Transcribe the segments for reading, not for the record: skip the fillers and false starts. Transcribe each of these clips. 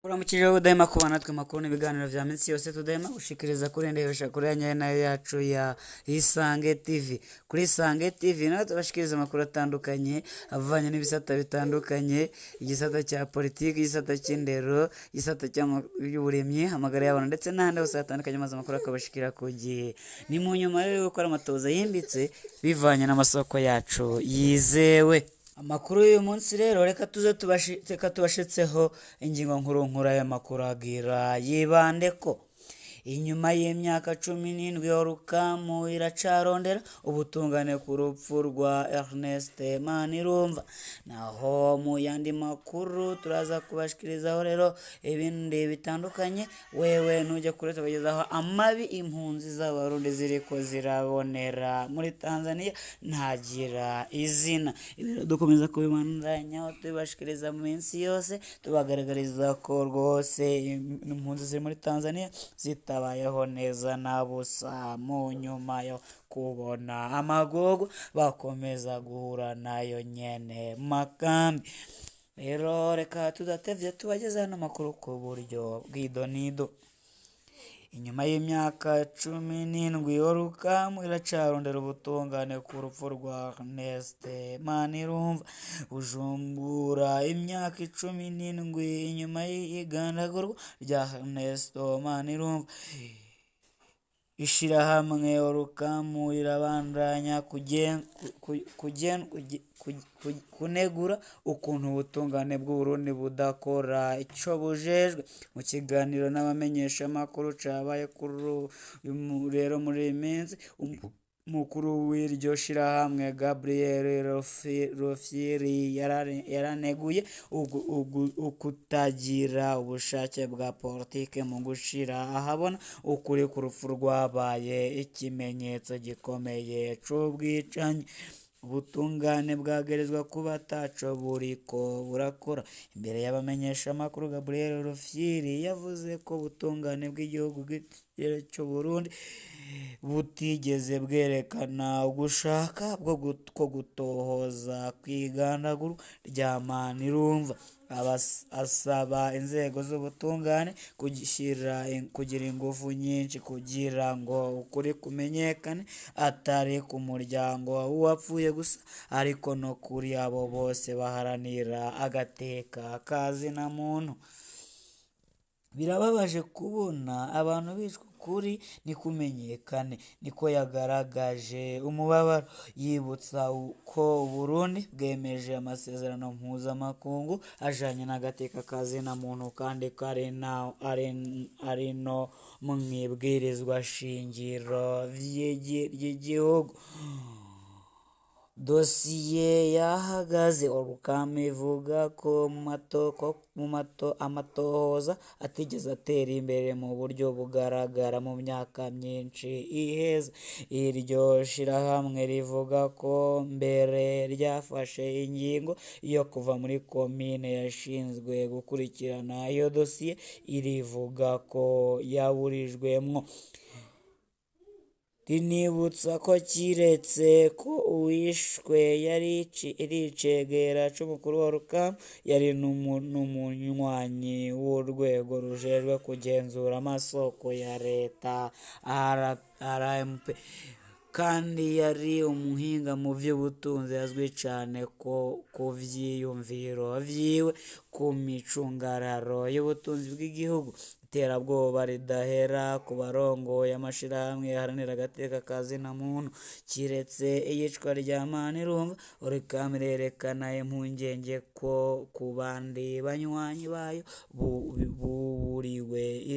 Uramukije udahema kuba natwe makuru n'ibiganiro vya minsi yose tudahema gushikiriza kuri ndebesha kuri ya nayo yacu ya Isange TV. Kuri Isange TV naho tubashikiriza amakuru atandukanye avanye n'ibisata bitandukanye, igisata cya politiki, igisata cy'indero, igisata cy'uburimyi, amagara y'abantu ndetse n'ahandi hose hatandukanye, maze amakuru akabashikira ku gihe. Ni mu nyuma rero yo gukora amatoza yimbitse bivanye n'amasoko yacu yizewe. Amakuru y'uyu munsi rero reka tuze reka tubashitseho ingingo nkuru nkuru y'amakuru agira yibande ko inyuma y'imyaka 17 Orukamu iracarondera ubutungane ku rupfu rwa Ernest Manirumva. Naho mu yandi makuru turaza kubashikirizaho rero ibindi bitandukanye, wewe nujya kure tubagezaho amabi impunzi z'Abarundi ziriko zirabonera muri Tanzania ntagira izina. Ibi rero dukomeza kubibandanyaho tubibashikiriza mu minsi yose, tubagaragariza ko rwose impunzi ziri muri Tanzania zitabayeho neza na busa, mu nyuma yo kubona amagogo bakomeza guhura nayo nyene makambi. Rero reka tudatevye tubageze hano makuru ku buryo bw'idonido. Inyuma y'imyaka 17 Orukamu iracarondera ubutungane ku rupfu rwa Ernest Manirumva. Bujumbura imyaka 17 inyuma y'igandagurwa rya Ernest Manirumva, ishirahamwe Orukamu rirabandanya kunegura ukuntu ubutungane bw'Uburundi budakora ico bujejwe. Mu kiganiro n'abamenyeshamakuru cabaye kuri rero muri iyi minsi, umukuru w'iryo shirahamwe Gabriel Rufyiri yaraneguye ukutagira ubushake bwa politike mu gushira ahabona ukuri ku rupfu rwabaye ikimenyetso gikomeye c'ubwicanyi. Ubutungane bwagerezwa kuba ataco buriko burakora. Imbere y'abamenyeshamakuru, Gabriel Rufyiri yavuze ko ubutungane bw'igihugu c'Uburundi butigeze bwerekana ugushaka ko gutohoza kw'igandagurwa rya Manirumva. Asaba inzego z'ubutungane kugira ingufu nyinshi kugira ngo ukuri kumenyekane, atari ku muryango w'uwapfuye gusa ariko no kuri abo bose baharanira agateka ka zina muntu. Birababaje kubona abantu bicwa ukuri ntikumenyekane, niko yagaragaje umubabaro, yibutsa ko Uburundi bwemeje amasezerano mpuzamakungu ajanye n'agateka ka zina muntu kandi ko ari no mw'ibwirizwa shingiro ry'igihugu. Dosiye yahagaze. Orukamu ivuga ko amatohoza atigeze atera imbere mu buryo bugaragara mu myaka myinshi iheze. Iryo shirahamwe rivuga ko mbere ryafashe ingingo yo kuva muri komine yashinzwe gukurikirana iyo dosiye, irivuga ko yaburijwemwo. Rinibutsa ko kiretse ko uwishwe yari icegera c'umukuru wa Orukamu, yari n'umunywanyi w'urwego rujejwe kugenzura amasoko ya leta RMP, kandi yari umuhinga mu vy'ubutunzi azwi cane ku vyiyumviro vyiwe ku micungararo y'ubutunzi bw'igihugu. Iterabwoba ridahera ku barongoye amashirahamwe yaharanira agateka ka zina muntu. Kiretse iyicwa rya Manirumva, Orukamu irerekana impungenge ko ku bandi banywanyi bayo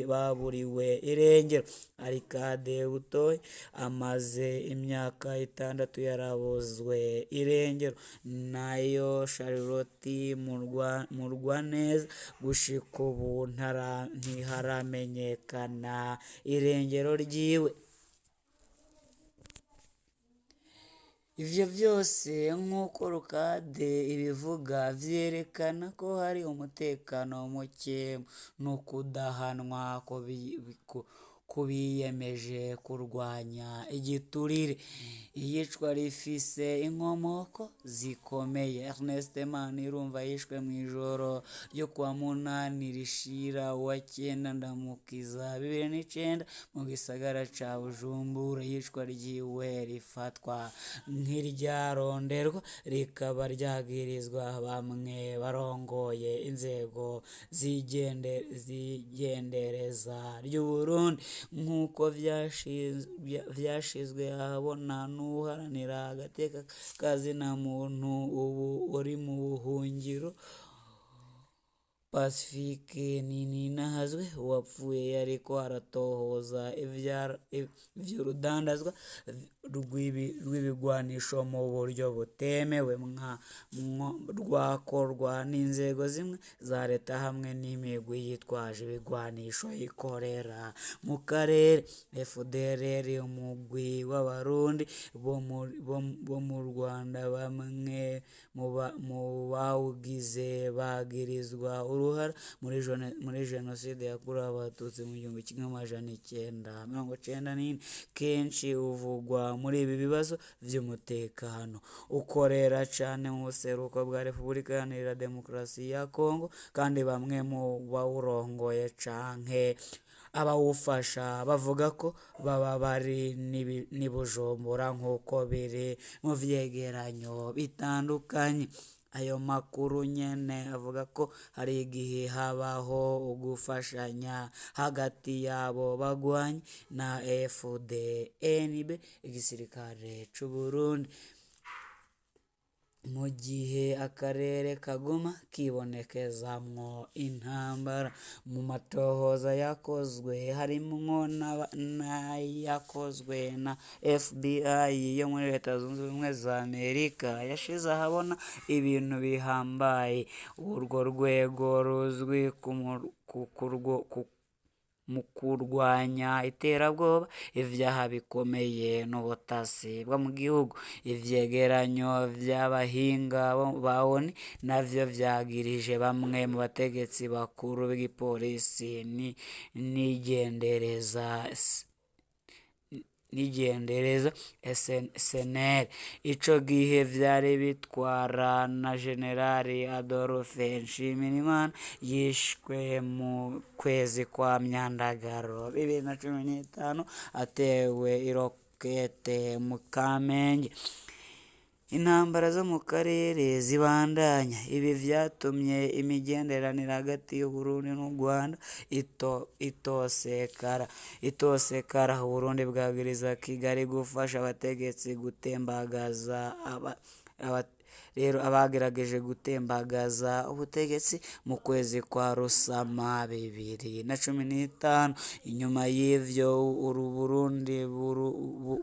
baburiwe irengero. Arikade Butoyi amaze imyaka 6 yarabuzwe irengero, nayo Charlotte Murwaneza gushika ubu ntiharamenyekana irengero ryiwe. Ivyo vyose nk'uko Rukade ibivuga vyerekana ko hari umutekano muke n'ukudahanwa kubiyemeje kurwanya igiturire. Iyicwa rifise inkomoko zikomeye. Ernest Manirumva yishwe mw'ijoro ryo kuwa munani rishira uwa cenda Ndamukiza 2009 mu gisagara ca Bujumbura. Iyicwa ryiwe rifatwa nk'iryaronderwa, rikaba ryagirizwa bamwe barongoye inzego z'igendereza ry'Uburundi, nk'uko vyashizwe ahabona n'uwuharanira agateka kazina muntu ubu uri mu buhungiro, Pacifique Nininahazwe. Uwapfuye yariko aratohoza ivy'urudandazwa rw'ibigwanisho mu buryo butemewe rwakorwa n'inzego zimwe za leta hamwe n'imigwi yitwaje ibigwanisho ikorera mu karere. FDLR, umugwi w'abarundi bo mu Rwanda, bamwe mu bawugize bagirizwa uruhara muri jenoside yakorewe Abatutsi mu 1994. Kenshi uvugwa muri ibi bibazo vy'umutekano. Ukorera cane mu buseruko bwa Repubulika Iharanira Demokarasi ya Kongo, kandi bamwe mu bawurongoye canke abawufasha bavuga ko baba bari n'i Bujumbura, nk'uko biri mu vyegeranyo bitandukanye. Ayo makuru nyene avuga ko hari igihe habaho ugufashanya hagati y'abo bagwanyi na FDNB, igisirikare c'Uburundi, mu gihe akarere kaguma kibonekezamwo intambara. Mu matohoza yakozwe harimwo n'ayakozwe na FBI yo muri Leta Zunze Ubumwe za Amerika, yashize ahabona ibintu bihambaye. Urwo rwego ruzwi mu kurwanya iterabwoba, ivyaha bikomeye n'ubutasi bwo mu gihugu. Ivyegeranyo vy'abahinga ba ONU navyo vyagirije bamwe mu bategetsi bakuru b'igipolisi n'igendereza SNL. Ico gihe vyari bitwara na Generali Adolphe Nshimirimana, yishwe mu kwezi kwa Myandagaro 2015 atewe irokete mu Kamenge. Intambara zo mu karere zibandanya. Ibi vyatumye imigenderanire hagati y'Uburundi n'u Rwanda itosekara. Uburundi bwagiriza Kigali gufasha abategetsi gutembagaza rero abagerageje gutembagaza ubutegetsi mu kwezi kwa Rusama 2015. Inyuma y'ivyo, Uburundi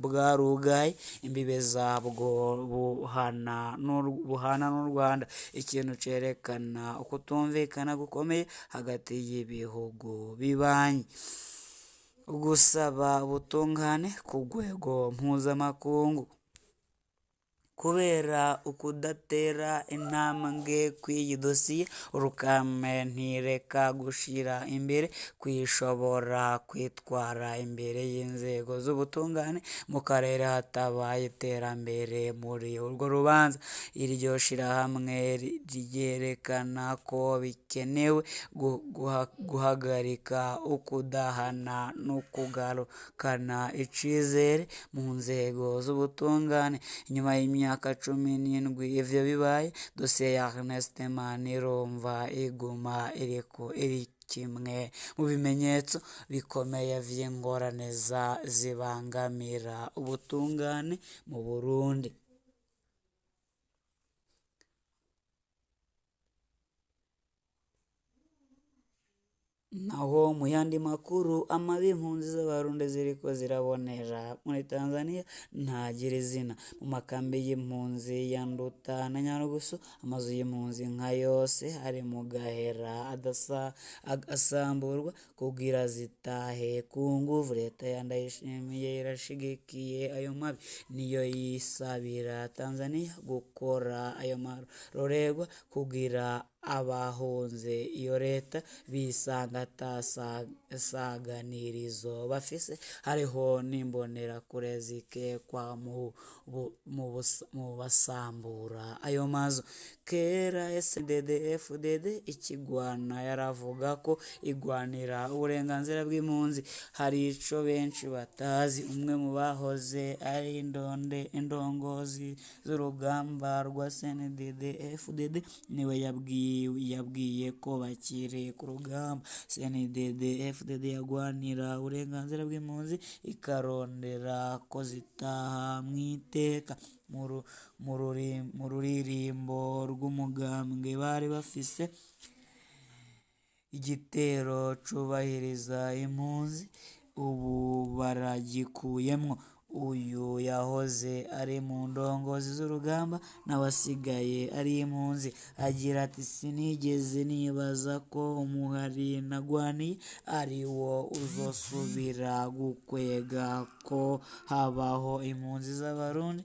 bwarugaye imbibe zabwo buhana n'u Rwanda, ikintu cerekana ukutumvikana gukomeye hagati y'ibihugu bibanyi. Gusaba ubutungane ku rwego mpuzamakungu. Kubera ukudatera intambwe kw'iyi dosiye, Rukame ntireka gushira imbere kwishobora kwitwara imbere y'inzego z'ubutungane mu karere hatabaye iterambere muri urwo rubanza. Iryo shirahamwe ryerekana ko bikenewe guhagarika ukudahana no kugarukana icizere mu nzego z'ubutungane. Inyuma y'imyaka 17 ivyo bibaye, dosiye ya Ernest Manirumva iguma iri kimwe mu bimenyetso bikomeye vy'ingorane zibangamira ubutungane mu Burundi. Naho mu yandi makuru, amabi impunzi z'Abarundi ziriko zirabonera muri Tanzania ntagira izina. Mu makambi y'impunzi ya Nduta na Nyarugusu, amazu y'impunzi nka yose ari mu gahera asamburwa kugira zitahe ku nguvu. Leta ya Ndayishimiye irashigikiye ayo mabi, niyo yisabira Tanzania gukora ayo marorerwa kugira Abahunze iyo leta bisanga ata saganirizo bafise, hariho n'imbonerakure zikekwa mu basambura ayo mazu. Kera CNDD-FDD ikigwana yaravuga ko igwanira uburenganzira bw'impunzi. Hari ico benshi batazi, umwe mu bahoze ari indongozi z'urugamba rwa CNDD-FDD niwe yabwiye ko bakiri ku rugamba. CNDD-FDD yagwanira uburenganzira bw'impunzi ikarondera ko zitaha mw'iteka. Mu ruririmbo rw'umugambwe bari bafise igitero cubahiriza impunzi, ubu baragikuyemwo. Uyu yahoze ari mu ndongozi z'urugamba nawe asigaye ari impunzi. Agira ati sinigeze nibaza ko umuhari nagwaniye ari wo uzosubira gukwega ko habaho impunzi z'Abarundi.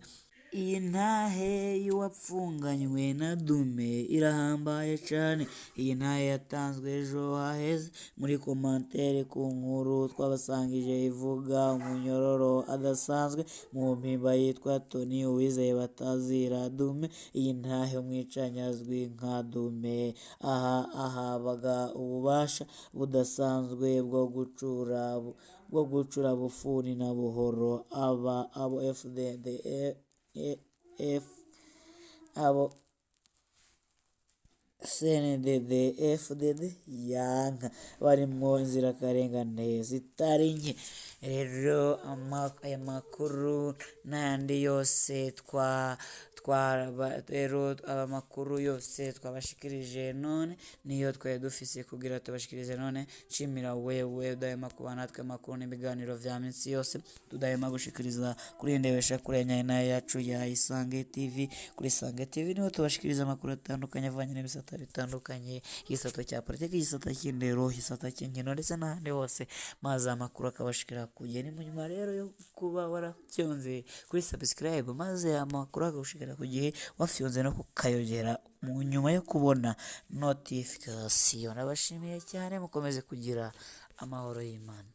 Iyi ntahe y'uwapfunganywe na Dume irahambaye cane. Iyi ntahe yatanzwe ejo haheze muri commentaire ku nkuru twabasangije ivuga umunyororo adasanzwe mu mpimba yitwa Tony Uwizeye batazira Dume. Iyi ntahe umwicanyi azwi nka Dume aha ahabwa ububasha budasanzwe bwo gucura bufuni na buhoro aba abo FDD F abo CNDD FDD yanka barimwo inzirakarengane zitari nke. Rero aya makuru n'ayandi yose rero amakuru yose twabashikirije none niyo twari dufise kugira tubashikirize none. Nshimira wewe udahema kuba natwe amakuru n'ibiganiro vya minsi yose tudahema gushikiriza kuri ndebesha kure nayo yacu ya Isange TV. Kuri Isange TV niho tubashikiriza amakuru atandukanye avanye n'ibisata bitandukanye, igisata cya politiki, igisata cy'indero, igisata cy'inkino ndetse n'ahandi hose, maze amakuru akabashikira ku gihe. Ni nyuma rero yo kuba warafyonze kuri subscribe maze amakuru akagushikira ku gihe, wafyonze no kukayogera mu nyuma yo kubona notification. Nabashimiye cyane, mukomeze kugira amahoro y'Imana.